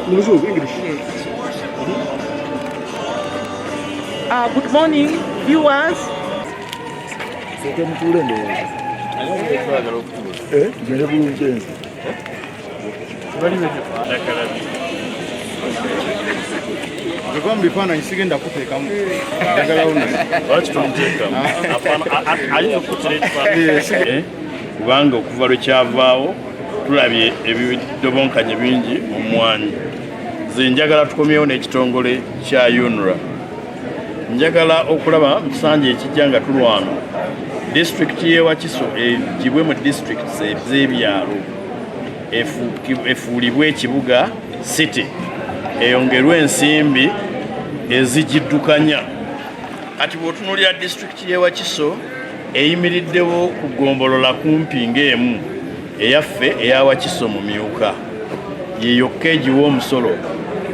Mu Luzungu, English. Good morning, viewers. Sooke mutuule ndowooza. Eh, tugende bulungi ensi. Nze mu bifaananyi sigenda kuteekamu. Njagalawo naye. Lwaki tomuteekamu? Ayinza okukutira ekifaananyi. Kubanga okuva lwe kyavaawo tulabye ebidobonkanye bingi mu mmwanyi. Nze njagala tukomyewo n'ekitongole kya UNRA. Njagala okulaba mu kisanja ekijja nga tulwana disitulikiti y'e Wakiso egibwe mu disitulikiti ez'ebyalo efuulibwe ekibuga city, eyongerwe ensimbi ezigiddukanya. Kati bw'otunuulira disitulikiti y'e Wakiso eyimiriddewo ku ggombolola kumpi ng'emu eyaffe eya Wakiso mu myuka, ye yokka egiwa omusolo,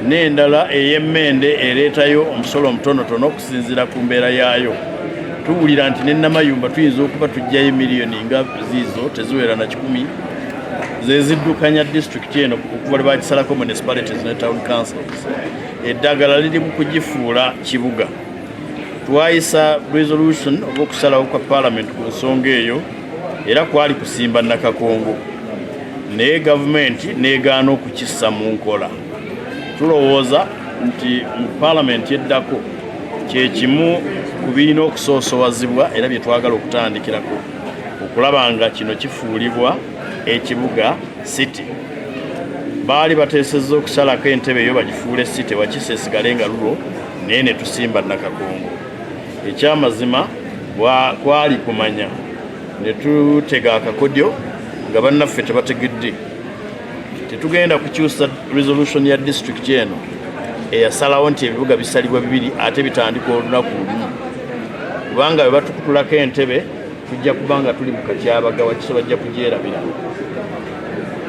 n'endala ey'emmende ereetayo omusolo omutonotono okusinziira ku mbeera yaayo. Tuwulira nti ne Namayumba tuyinza okuba tuggyayo miliyoni nga ziizo teziwera na 100 ze ziddukanya disitulikiti eno okuva lwe bagisalako municipalities ne town councils. Eddagala liri mu kugifuula kibuga. Twayisa resolution oba okusalawo kwa parliament ku nsonga eyo, era kwali kusimba Nakakongo, naye gavumenti negaana okukissa mu nkola. Tulowooza nti mu paalamenti eddako kyekimu ku birina okusoosowazibwa era bye twagala okutandikirako okulaba nga kino kifuulibwa ekibuga city. Baali bateesezza okusalako entebe eyo bagifuule city, Wakiso esigale nga rural, naye ne tusimba Nakakongo. Ekyamazima kwali kumanya ne tutega akakodyo nga bannaffe tebategedde. Tetugenda kukyusa resolution ya disitulikiti eno eyasalawo nti ebibuga bisalibwa bibiri ate bitandika olunaku lumu, kubanga bwe batukutulako entebe tujja kuba nga tuli mu katyabaga. Wakiso bajja kugyerabira.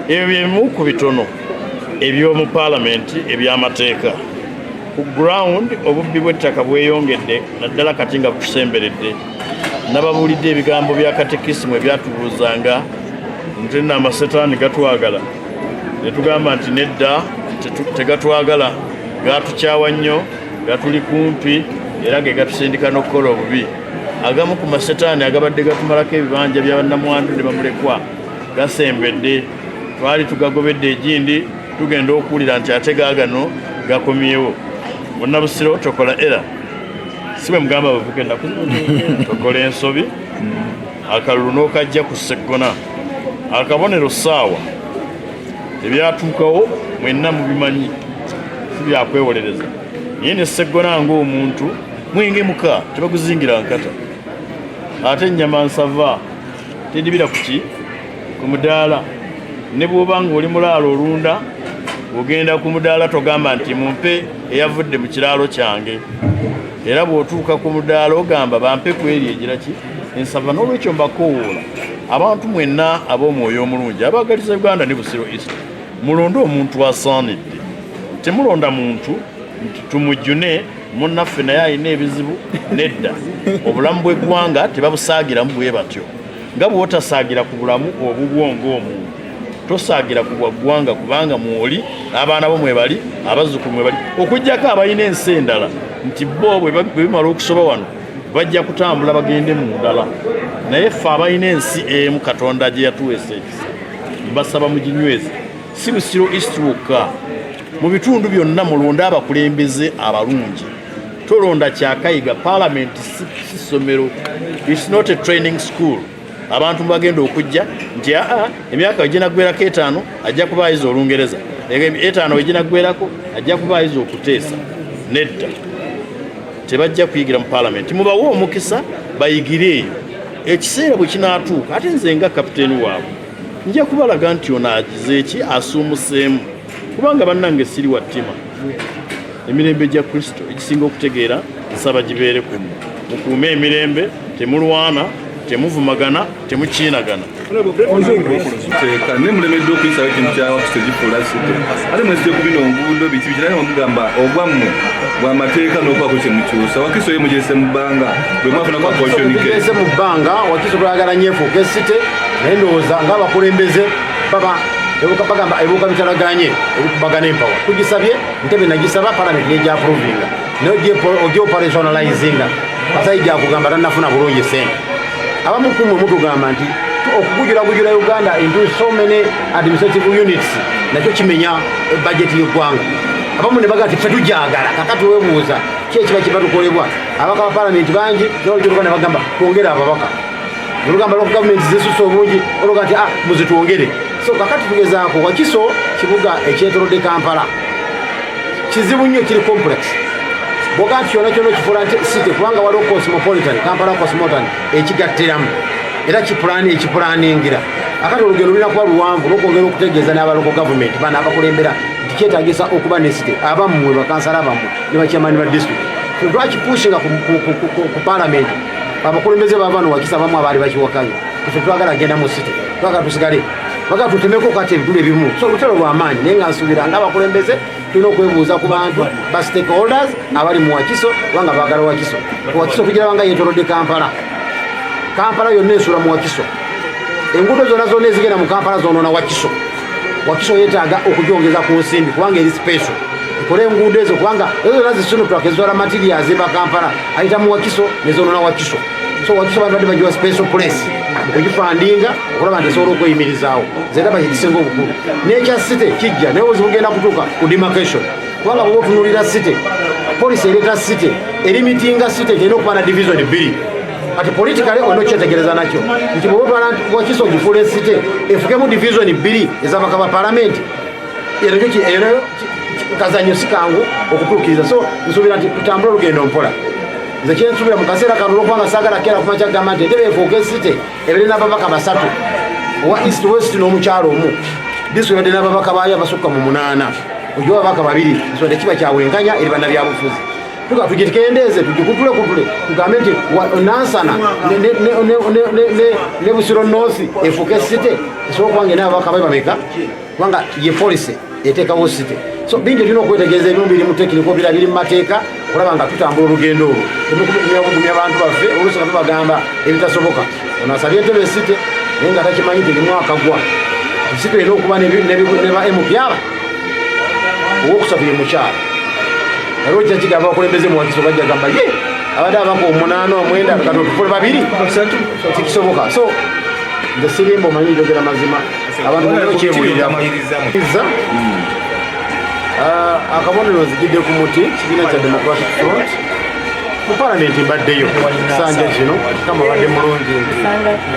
Ebyo byebimu ku bitono eby'omu paalamenti eby'amateeka. Ku ground, obubbi bw'ettaka bweyongedde, naddala kati nga butusemberedde. Nababuulidde ebigambo bya katekisimu ebyatubuuzanga nti nno amasetaani gatwagala, ne tugamba nti nedda, tegatwagala, gatukyawa nnyo, gatuli kumpi era ge gatusindika n'okukola obubi. Agamu ku masetaani agabadde gatumalako ebibanja bya bannamwandu ne bamulekwa gasembedde. Twali tugagobedde egindi, tugenda okuwulira nti ate gaagano gakomyewo. Munnabusiro, tokola era si bwe mugamba abavuka ennaku zino, tokola ensobi akalulu n'okajja ku Sseggona, akabonero ssaawa. Ebyatuukawo mwenna mubimanyi, si byakwewolereza, naye ne Sseggona ng'omuntu mwenge muka tebaguzingira nkata, ate ennyama nsava tedibira kuki ku mudaala. Ne bw'oba nga oli mulaalo olunda, ogenda ku mudaala togamba nti mumpe eyavudde mu kiraalo kyange, era bw'otuuka ku mudaala ogamba bampe ku eri egira ki ensava. N'olwekyo mbakowoola abantu mwenna ab'omwoyo omulungi abaagaliza Uganda ne Busiro East, mulonde omuntu asaanidde. Temulonda muntu nti tumujune munnaffe naye alina ebizibu. Nedda, obulamu bw'eggwanga tebabusaagiramu bwe batyo. Nga bw'otasaagira ku bulamu obubwo ng'omuntu, tosaagira ku bwa ggwanga, kubanga mwoli n'abaana bo mwebali, abazzukulu mwebali, okuggyako abalina ensi endala nti bo bwe bimala okusoba wano bajja kutambula bagende mu ndala. Naye ffe abalina ensi emu Katonda gye yatuweesa ekisa, mbasaba muginyweze. Si Busiro East wokka, mu bitundu byonna mulonde abakulembeze abalungi. Tolonda kyakayiga. Parliament si ssomero, it's not a training school. Abantu bagenda okujja nti aa emyaka weginaggwerako 5 ajja kuba ayiza Olungereza, 5 weginaggwerako ajja kuba ayiza okuteesa. Nedda, tebajja kuyigira mu paalamenti. Mubawe omukisa bayigire eyo. Ekiseera bwe kinaatuuka, ate nze nga kapiteeni waabwe nja kubalaga nti ono agize eki asuumuseemu, kubanga bannange siri wa ttima. Emirembe gya Kristo egisinga okutegeera nsaba gibeere ku mmwe. Mukuume emirembe, temulwana, temuvumagana, temukiinagana. Teeka ne mulemeddwa okuyisawo ekintu kya Wakiso gifuula city, ate mwezite ku bino nguudo biki biki, naye mugamba ogwammwe bw'amateeka n'okwako kye mukyusa. Wakiso ye mugyese mu bbanga bwe mwafuna ku apportion ke. Tugeze mu bbanga. Wakiso twagala nnyo efuuke city, naye ndowooza ng'abakulembeze baba Bagamba ebiwuka bitalaganye ebikubagana empawa. Tugisabye Ntebe, nagisaba Parliament nejja approvinga, naye ogioperationalizinga basajja akugamba tannafuna bulungi sente. Abamu kumwe mutugamba nti okugujulagujula Uganda into so many administrative units nakyo kimenya budget y'eggwanga. Abamu ne bagaa nti ffe tujagala. Kakati weebuuza ki ekiba kiba tukolebwa? Ababaka ba Palamenti bangi, nolugero ne bagamba twongere ababaka, olugamba local government zisusse obungi, oluga nti ah, muzitwongere. So kakati tugezaako. Wakiso kibuga ekyetolodde Kampala, kizibu nnyo, kiri complex. Bwoga nti kyona kyona okifuula nti city, kubanga waliwo cosmopolitan, Kampala cosmopolitan ekigattiramu era kipulani ekipulaningira. Akati olugendo lulina kuba luwanvu lwokwongera okutegeeza n'aba local government bana abakulembera nti kyetagisa okuba ne city. Abammwe bakansala bammwe ne bachairman ba district twakipushinga ku Parliament. Abakulembeze bavano Wakisa abamu abaali bakiwakanya, ife twagala genda mu city, twagala tusigale, bagala tutemeko kati ebitundu ebimu. So olutalo lwamaanyi, naye nga nsuubira nga abakulembeze tulina okwebuuza ku bantu ba stakeholders abali mu Wakiso, kubanga baagala Wakiso. Wakiso tugiraba nga yetolodde Kampala. Kampala yonna esula mu Wakiso. Enguudo zonna zonna ezigenda mu Kampala zonona Wakiso. Wakiso yeetaaga okugyongeza ku nsimbi kubanga eri special, ekole enguudo ezo, kubanga ezo zonna zi Sinotruk ezitwala material azimba Kampala ayita mu Wakiso nezonona Wakiso. So Wakiso bantu badde bagiwa special place mukugifundinga okulaba nti esobola okweyimirizaawo. Nze ndaba kyekisinga obukulu. N'ekya city kijja, naye obuzibu bugenda kutuuka ku demarcation, kubanga bwoba otunuulira city policy ereeta city, erimitinga city terina okuba na division bbiri. Kati politically olina okyetegereza nakyo nti bwoba otwala Wakiso ogifuula city efukemu division bbiri ez'abaka ba Palamenti, eyo kazanyo si kangu okutuukiriza. So nsuubira nti tutambule olugendo mpola. Nze kyensuubira mu kaseera kano, olwokubanga saagala kera kumakya kugamba nti Entebe efuuke city ebere n'ababaka basatu, owa East, West n'omukyalo omu. District ebadde n'ababaka baayo abasukka mu munaana, ogiwa ababaka babiri, so tekiba kyawenkanya eri bannabyabufuzi. Tuga tugikendeeze, tugikutule kutule, tugambe nti Nansana ne Busiro North efuuke city esobola okuba nga erina ababaka bayo bameka, kubanga ye policy eteekawo city. So bingi tulina okwetegereza, ebimu biri mu technical, bira biri mu mateeka, okulaba nga tutambula olugendo olwo. Temukugumya abantu baffe, oluusi nga tubagamba ebitasoboka. Ono asabye Entebe city, naye nga takimanyi nti limwaka gwa city erina okuba ne ba MP aba owokusatu ye mukyala. Aliwo kyakigamba abakulembeze mu Wakiso bajja gamba ye abadde abaka omunaana omwenda, kati otufule babiri, tikisoboka. So nze sirimba, omanyi njogera mazima, abantu mulina okyebulira. Akabonero nzijidde ku muti, kibiina kya Democratic Front. Mu Palamenti mbaddeyo kisanja kino, kama badde mulungi nti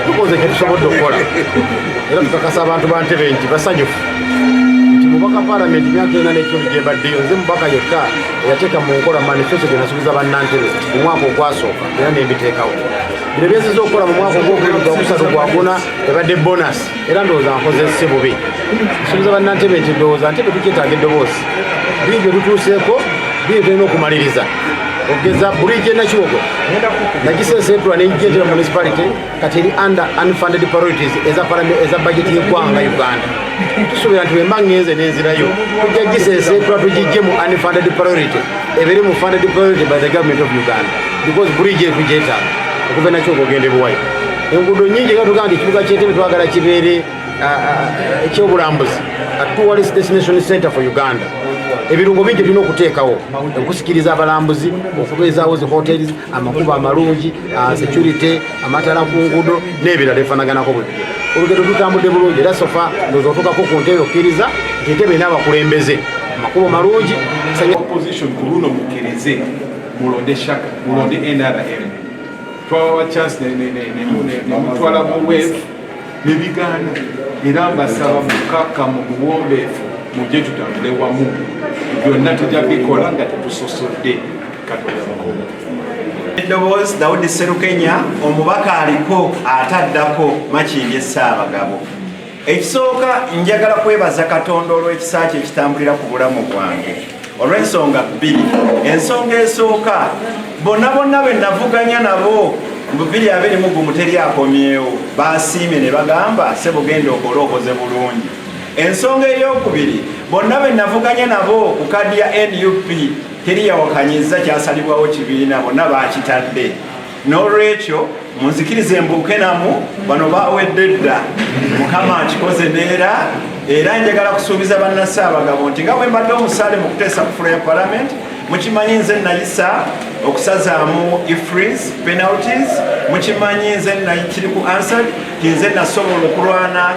tukoze kyetusobodde okukola, era tukakasa abantu ba Ntebe nti basanyufu nti mubaka Palamenti myaka 4.5 gye mbaddeyo, nze mubaka yekka eyateeka mu nkola manifesto gye nasuubiza bannantebe mu mwaka ogwasooka, era nembiteekawo. Bino byenziza okukola mu mwaka ogwokubiri, gwakusatu, gwakuna ebadde bonus, era ndowooza nkoze si bubi. Nsuubiza bannantebe nti ndowooza Ntebe tukyetaaga eddoboozi. Bingi byetutuuseeko, bingi tulina okumaliriza. Okugeza bridge enakiwogo nagisesetula nenjentera municipality, kati eri under unfunded priorities eza budget y'eggwanga Uganda. Tusuubira nti bwemba ngenze nenzirayo, tujja gisesetula tugijje mu unfunded priority ebere mu funded priority by the government of Uganda, because bridge eyo tugyetaaga okuva enakyogo ogenda ebuwayo. Enguudo nyingi, era tugamba nti ekibuga ky'Entebe twagala kibeere ekyobulambuzi, a tourist destination center for Uganda. Ebirungo bingi tulina okuteekawo okusikiriza abalambuzi, okubeezaawo zi hotels, amakubo amalungi, security, amatala ku nguudo n'ebirala ebifaanaganako. Bwe bityo olugendo tutambudde bulungi, era so far ndowooza otuukako ku Ntebe okkiriza nti Entebe erina abakulembeze, amakubo malungi. Opposition, ku luno mukkirize mulonde Shaka, mulonde NRM. Twabawa chance ne mutwala mu wave nebigaana, era mbasaba mukaka mu buwombeefu mujje tutambule wamu. Byonna tujja bikola nga tetusosodde. Katonda bakoma. Eddoboozi Dawudi Serukenya, omubaka aliko ataddako Makindye Ssaabagabo. Ekisooka, njagala kwebaza Katonda olw'ekisa kye ekitambulira ku bulamu bwange olw'ensonga bbiri. Ensonga esooka, bonna bonna be navuganya nabo mu 2021 teri akomyewo, basiimye ne bagamba, "Sebugenda okole, okoze bulungi." Ensonga eyokubiri, bonna be navuganya nabo ku kadi ya NUP teri yawakanyiza kyasalibwawo kibiina, bonna bakitadde. N'olwekyo munzikirize mbuuke namu, bano bawedde dda. Mukama akikoze neera. Era njagala kusuubiza bannasaabagabo nti nga bwe mbadde omusaale mu kuteesa ku floor ya parliament, mukimanyi nze nayisa okusazaamu EFRIS penalties, mukimanyi nze kiri ku Hansard ti nze nasobola okulwana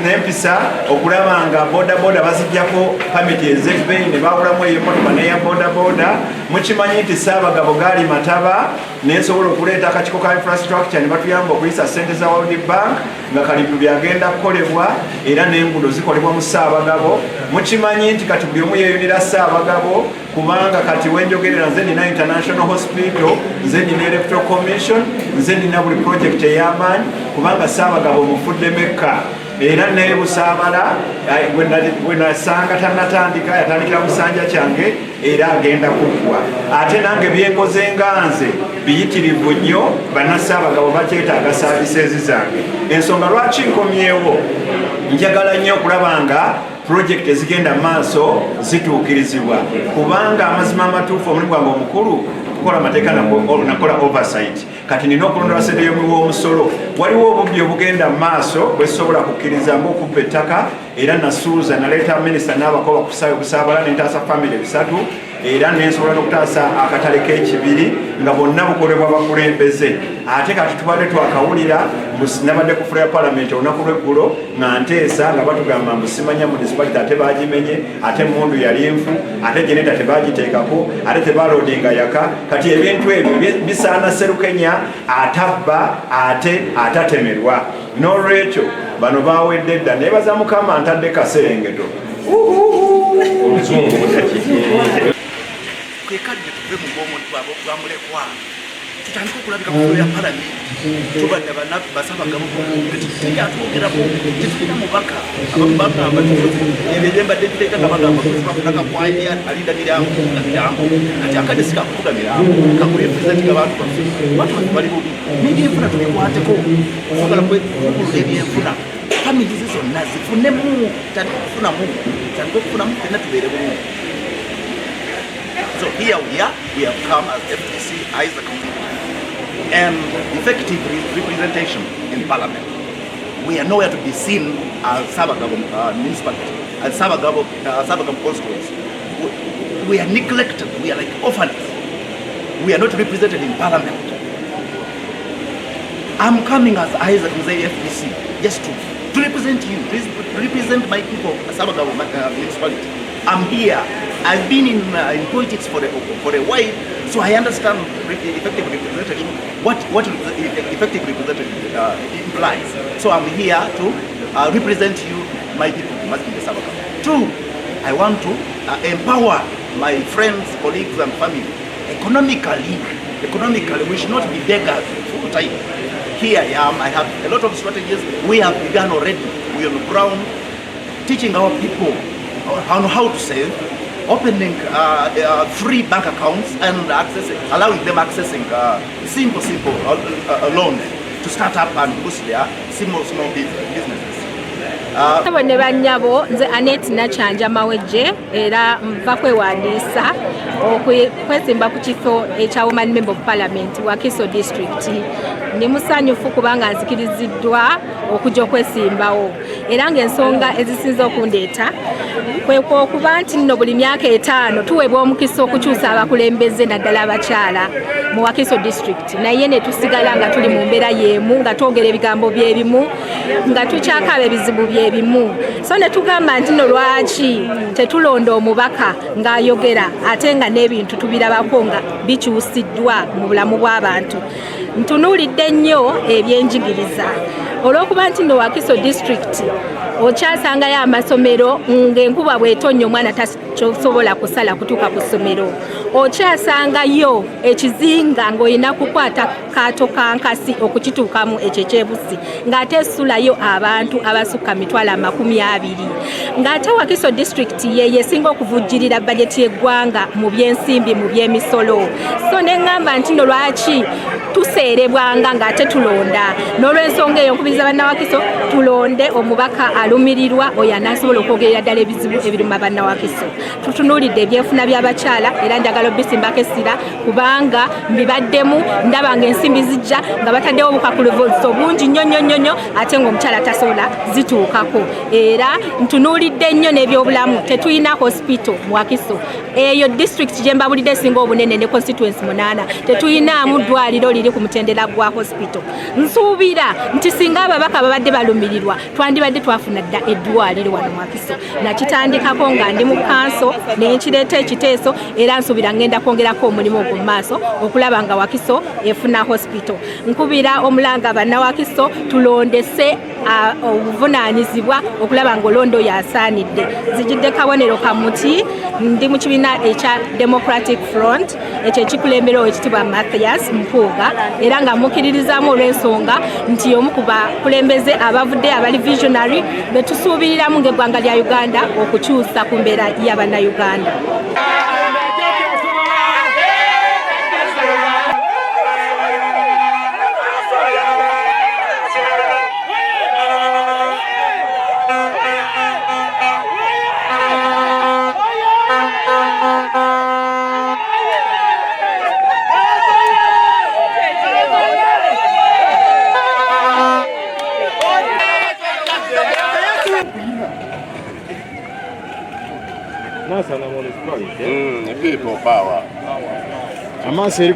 n'empisa okulaba nga bodaboda bazijjako pamiti ez'ebbeeyi ne bawulamu ey'emmotoka n'eya bodaboda. Mukimanyi nti Saabagabo gaali mataba, nensobola okuleeta akakiiko ka infrastructure ne batuyamba okuyisa ssente za World Bank nga kalibu byagenda kukolebwa, era n'enguudo zikolebwa mu Saabagabo. Mukimanyi nti kati buli omu yeeyunira Saabagabo, kubanga kati wenjogerera nze nina international hospital, nze nina electoral commission, nze nina buli project ey'amaanyi, kubanga Saabagabo mufudde mekka. Era nebusaabala gwe nasanga tannatandika, yatandikira musanja kyange era agenda kuggwa. Ate nange byenkoze nga nze biyitirivu nnyo, bannasaabagabo bakyetaaga services zange. Ensonga lwaki nkomyewo, njagala nnyo okulaba nga project ezigenda maaso zituukirizibwa, kubanga amazima amatuufu omulimu gwange omukulu kukola amateeka nakola oversight. Kati nina okulondola sente y'omuwi w'omusolo. Waliwo obubbi obugenda mu maaso bwesobola kukkiriza, ngaokubba ettaka, era nasuuza naleeta minisita n'abakoba kusaabala nentaasa famire bisatu, era nensobola n'okutaasa akatale k'ekibiri nga bonna bukolebwa bakulembeze. Ate kati tubadde twakawulira, nabadde ku floor ya palamenti olunaku lweggulo nga nteesa, nga batugamba mbu simanya municipality ate bagimenye, ate mundu yali nfu, ate geneta tebagiteekako, ate tebalodinga yaka. Kati ebintu ebyo bisaana Serukenya atabba ate atatemerwa. N'olwekyo bano bawedde dda, nebaza Mukama ntadde kaserengeto. Kwekadde tuve mu bwongo bwamulekwa, tutandike okulabika ku floor ya palamenti. Tubadde basabagabo tekyatwogerako, tetulina mubaka. Abamu bagamba ebyo mbadde biteeka nga bagamba nakakwani alinda mirambo na mirambo. Kati akadde sikakufuga mirambo, kakurepresentinga abantu baffe. Bantu baffe bali bubi n'ebyenfuna tubikwateko. Twagala kukulula ebyenfuna, families zonna zifunemu, tandike okufunamu, tandike okufunamu, fenna tubeere bumu. So here we are, we have come as FDC Isaac and effective representation in parliament. We are nowhere to be seen as Sabagabo municipality, as Sabagabo constituency. We are neglected, we are like orphans. We are not represented in parliament. I'm coming as Isaac Mzee FDC just to represent you, to represent my people, Sabagabo municipality. I'm here. I've been in politics for a while, so I understand effective representation, what effective representation implies. So I'm here to represent you, my people, must be the Sabagabo. Two, I want to empower my friends, colleagues, and family economically. Economically, we should not be beggars full time. Here I am, I have a lot of strategies. We have begun already. We are on the ground teaching our people on how to save, opening free bank accounts and allowing them accessing simple loans to start up and boost their small businesses. Ne bannyabo, nze Anet Nakyanja Mawejje, era nva kwewandiisa okwesimba ku kifo ekya Woman Member of Parliament Wakiso District. Ndi musanyufu kubanga nzikiriziddwa okujja okwesimbawo, era ng'ensonga ezisinze okundeeta kwe okuba nti nno buli myaka 5 tuweebwa omukisa okukyusa abakulembeze naddala abakyala mu Wakiso District, naye ne tusigala nga tuli mu mbeera y'emu, nga twogera ebigambo by'ebimu, nga tukyakaaba ebizibu by'ebimu. So ne tugamba nti nno lwaki tetulonda omubaka ng'ayogera ate nga n'ebintu tubirabako nga bikyusiddwa mu bulamu bw'abantu. Ntunuulidde nnyo ebyenjigiriza olw'okuba nti nno Wakiso District okyasangayo amasomero ng'enkuba bw'etonnya omwana tasobola kusala kutuuka ku ssomero, okyasangayo ekizinga ng'olina kukwata kaato kankasi okukituukamu ekyo ekyebusi, ng'ate esulayo abantu abasukka 20,000, ng'ate Wakiso District ye yesinga okuvujjirira bajeti y'eggwanga mu byensimbi, mu by'emisolo. So ne ŋŋamba nti nno lwaki tuseerebwanga ng'ate tulonda. N'olw'ensonga eyo nkubiriza bannawakiso tulonde omubaka alumirirwa oyo anaasobola okwogerera ddala ebizibu ebiruma bannawakiso. Tutunuulidde ebyenfuna by'abakyala, era njagala Njagala obisimbako essira kubanga mbibaddemu, ndaba nga ensimbi zijja nga bataddewo obukwakulizo bungi nnyo nnyo nnyo nnyo, ate ng'omukyala tasobola zituukako. Era ntunuulidde nnyo n'ebyobulamu, tetulina hospital mu Wakiso. Eyo district gye mbabulidde esinga obunene ne constituency 8, tetulinamu ddwaliro liri ku mutendera gwa hospital. Nsuubira nti singa ababaka babadde balumirirwa, twandibadde twafuna dda eddwaliro wano mu Wakiso. Nakitandikako nga ndi mu kanso ne nkireeta ekiteeso, era nsuubira ngenda kwongerako omulimu ogwo mu maaso okulaba nga Wakiso efuna hospital. Nkubira omulanga bannawakiso tulondese obuvunaanyizibwa okulaba ng'olonda oyo asaanidde. Nzijidde kabonero ka muti, ndi mu kibiina ekya Democratic Front, ekyo ekikulembera Oweekitiibwa Mathias Mpuuga, era nga mukkiririzaamu olw'ensonga nti omu ku bakulembeze abavudde abali visionary be tusuubiriramu ng'eggwanga lya Uganda okukyusa ku mbeera y'Abannayuganda. People power. Amaaso eri.